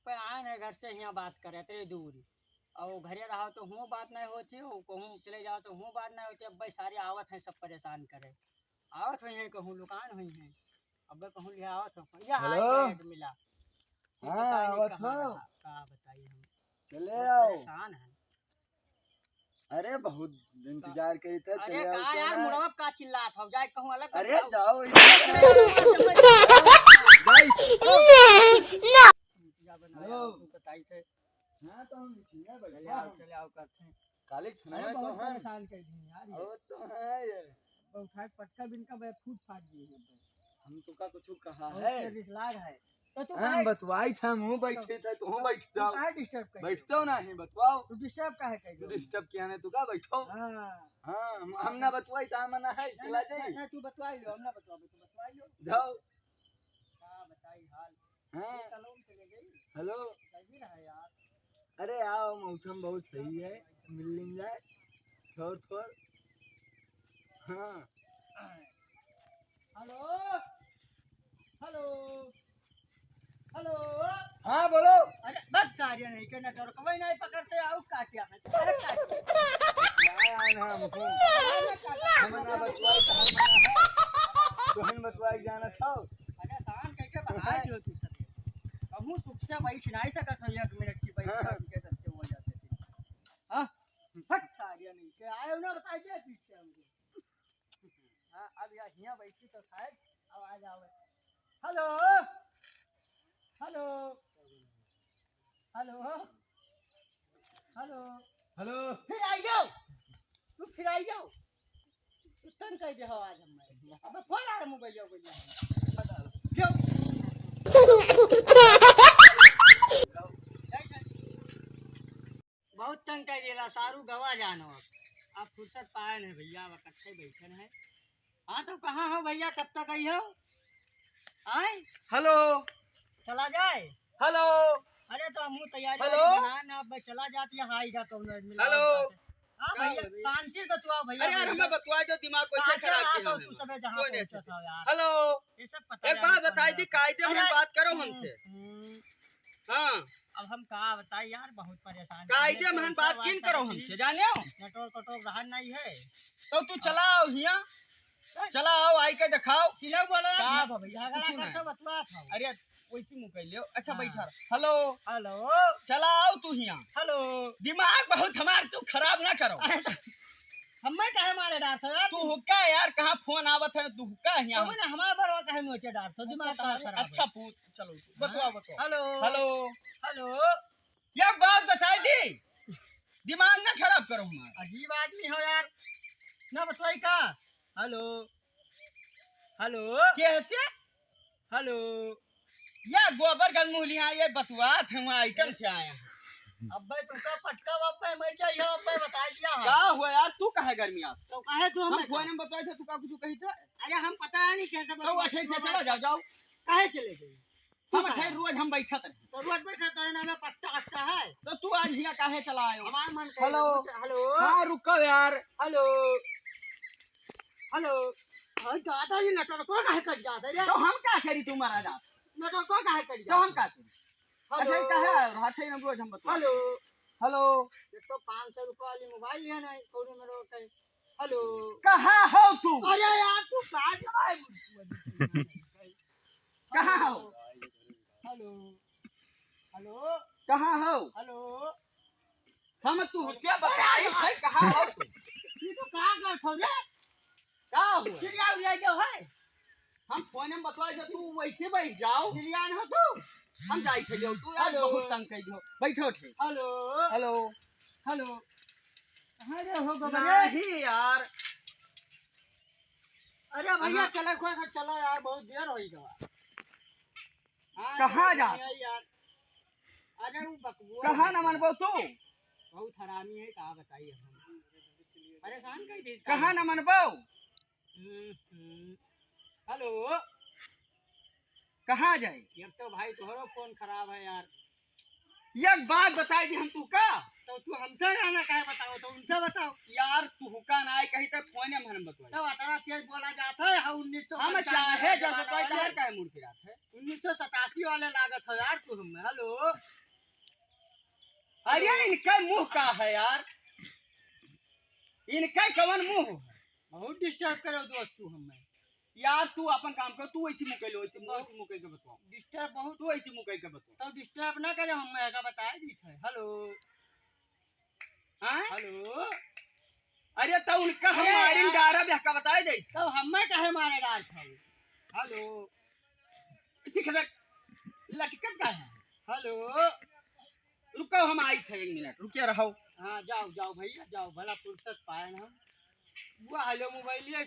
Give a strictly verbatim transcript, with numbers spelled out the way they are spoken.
पे आए हैं घर से, यहाँ बात करे, इतनी दूर। और घरे रहो तो हुओं बात नहीं होती, और कहूँ चले जाओ तो हुओं बात नहीं होती। अब भाई सारे आवत हैं सब परेशान करे, आवत हुई हैं कहूँ लुकान हुई हैं। अब कहूँ ले आवत हो, यह हेलो। आई गए मिला। हाँ, पता नहीं आवत कहाँ हो। रहा, का बताई हम। चले बहुत आओ। परेशान हैं। अरे बहुत इंतजार करी था, अरे चले आओ का तो यार, ना। मुड़वा का चिल्लात हो, जाए कहूँ अलग अरे बताओ। जाओ, इसे चले आओ, चले आओ। भाई। भैया बना हेलो। यार, तू बताई थे। हाँ, तो हम ठीक है, चले बढ़िया आओ, हम। चले आओ करते हैं। काली अरे थाना तो बहुत हम। परेशान कर दी यार, ये। वो तो है ये। वो उठा के पटका बिन का मैं फूट फाट दिए हैं। हम तो का कुछ कहा बहुत है। तेज लाग है। तो तू हम काहे बतवाई था, मुँह बैठे तो थे, तू बैठ तू जाओ। काहे डिस्टर्ब कर बैठ रहे हो? जाओ ना, ही बतवाओ। तू डिस्टर्ब काहे कर रहे हो? डिस्टर्ब किया ने तू का बैठो। हाँ। हाँ, हम, हम ना बतवाई तो हम ना है, ना, चला ना, जाई। ना, ना, तू बतवाई लो, हम ना बतवाबे, तू बतवाई लो। जाओ। का बताई हाल? हाँ। ये कलम चले गई। हेलो। सही रहा यार। अरे आओ, मौसम बहुत सही है, मिल लिन जाए थोड़ थोड़। हाँ। हेलो, हेलो, हेलो। हाँ, बोलो। अरे, बस सारे नहीं के नेटवर्क वही नहीं पकड़ते, आओ काटिया है। अरे, काटिया। क्या यार, हमको? अरे, काटिया। हम ना बतवाई, तो हम ना है। तो हम बतवाई जाना था। अरे, शाम कह के बहाई दियो तू सब। कहूँ सुख से बैठ नहीं सकत हो एक मिनट की, बैठ हाँ। के सबसे हो जाते थे। हाँ? हट, सारे नहीं के आए ना, बताई दे पीछे हमको। हाँ, अब या हियाँ बैठी तो शायद आवाज आवे। हेलो, हेलो, हेलो, हेलो। हेलो। फिर आई जाओ, तू फिर आई जाओ। तू तंग कर दे हो आज हमें। अब फोन आ रहा मोबाइल, मोबाइल। जाओ। बहुत तंग कर देला, सारू गवा जानो। अब फुर्सत पाए नहीं भैया, अब इकट्ठे बैठन है। हाँ, तो कहाँ हो भैया, कब तक आई हो? आए? हेलो। चला जाए? हेलो। अरे, तो हमहू तैयारी हेलो। वारी बना ना, अब चला जाती है, हाई जा तो मिला हेलो। जाते। हाँ का भैया, हो गई? शांति से तो आओ भैया, अरे यार, भैया। हमें बतवा दो, दिमाग कैसे कहाँ खराब क्या किया आता हो है? तू सबे जहाँ हेलो। पहुँचत हो यार। हेलो। ये सब पता एक नहीं बात कौन बताई है। दी, कायदे में अरे, बात करो हम्म, हमसे। हम्म। हाँ। अब हम का बताई यार, बहुत परेशान कायदे हैं, में हम पैसा बात किन वास्ता करो की हमसे, जाने हो? नेटवर्क कटवर्क रहा नहीं है। तो तू हाँ। चलाओ हिया, चलाओ, आई के दिखाओ। सिलाऊ बोलो यार, का भा भैया, झगड़ा कुछ ना। करते बतुआ था। अरे, वैसी मुँह कर लियो। अच्छा, हाँ। बैठा रह। हेलो। हेलो। चलाओ तू हिया। हेलो। दिमाग बहुत हमार तू खराब ना करो। अरे, तो हमें काहे मारे डार था यार तू तू? हुक्का यार, कहाँ फोन आवत है, तू हुक्का हिया। तो ना हमारे पर वो काहे नोचे डार था, दिमाग अच्छा, कहाँ खराब है? अच्छा पूछ, चलो, हाँ। बतुआ, बतुआ। हेलो। हेलो। हेलो। एक बात बताई दी, दिमाग ना खराब करो हमारा। अजीब आदमी हो यार, ना बतवाई का? हेलो, हेलो। कैसे? हेलो। या गोबर गंज मुहलिया, ये बतुआत हम आइटम से आए हैं। अब्बे तुमका पटका बाप पे मैं क्या, यह अब्बे बता दिया है। का हुआ यार, तू काहे गर्मी आप? तो काहे तू हम हमें फोन में बतवाए थे, तू का कुछ कही था? अरे हम पता नहीं कैसे तो बतवाए अठे से थे, चला जाओ, जाओ। काहे चले गए? हम तू अठे कहाँ? रोज हम बैठत रहे। तो रोज बैठत रहे ना, हमें पट्टा अट्टा है। तो तू आज हिया काहे चला आयो? हमार मन करे हेलो। रोज, हेलो। हाँ, रुको यार। हेलो। हेलो। हाँ, दादा, ये नेटवर्क को काहे कट जाता है रे? तो हम का करी तुम्हारा जा? नेटवर्क को काहे कट तो जाता हम है? का करी? हेलो। अच्छा, ये काहे आयो? हाथ से ना रोज हम बतवा। हेलो। हेलो। एक तो पाँच सौ रुपये वाली मोबाइल है ना, कौड़ी में रोक है। हेलो। कहाँ हो तू? अरे यार, तू कहाँ जा रहा है? कहाँ हो? हेलो। हेलो। कहाँ हो? हेलो। हम तू हुचिया बताई है, कहाँ हो तू? तू तो कहाँ गए हो रे? का हो? चिड़िया उड़िया जो है? हम फोन में बतवा दे, तू वैसे बैठ जाओ। चिड़िया न हो तू? हम जाई थे जो, तू यार हेलो। बहुत तंग कर दियो। बैठो उठे। हेलो। हेलो। हेलो। अरे हो गवा रे। नहीं यार। अरे भैया, हाँ। चला कोई का चला यार, बहुत देर हो गई गवा। हाँ, कहाँ चला जा? भैया यार। अरे वो बकबुआ कहाँ है न मनबो तू? बहुत हरामी है, का बताई हम। परेशान कर दी। कहाँ न मनबो? हम्म, हम्म। हेलो। कहाँ जाए? अब तो भाई तोहरो फोन खराब है यार। एक बात बताई दी हम तू का। तो तू हमसे रहना काहे बताओ, तो उनसे बताओ। यार तू हुका ना आई कही तब फोन में हम बतवाई। तो अतरा तेज बोला जाता है, हाँ, उन्नीस सौ हम चाहे जब बताई तो यार काहे मुड़ के जात है? उन्नीस सौ सतासी वाले लागत हो यार तू हमें। हेलो। अरे इनका मुंह का है यार, इनका कवन मुंह है? बहुत डिस्टर्ब करो दोस्त तू हमें। यार तू अपन काम कर, तू ऐसी मुँह कह लो, ऐसी मुँह, ऐसी मुँह कह के बताओ। डिस्टर्ब बहुत। तू ऐसी मुँह कह के बताओ। तो डिस्टर्ब ना करे हमें, का बताए दी थे। हेलो। हाँ? हेलो। अरे तो उनका हम अरे मारिन यार। डारा भी का बताए दे। तो हमें काहे मारे डार था? हेलो। इसी खदक लटकत का है? हेलो। रुको हम आई थे एक मिनट, रुकिया रहो। हाँ जाओ जाओ भैया जाओ, भला फुर्सत पाए हम। बुआ हेलो मोबाइल ये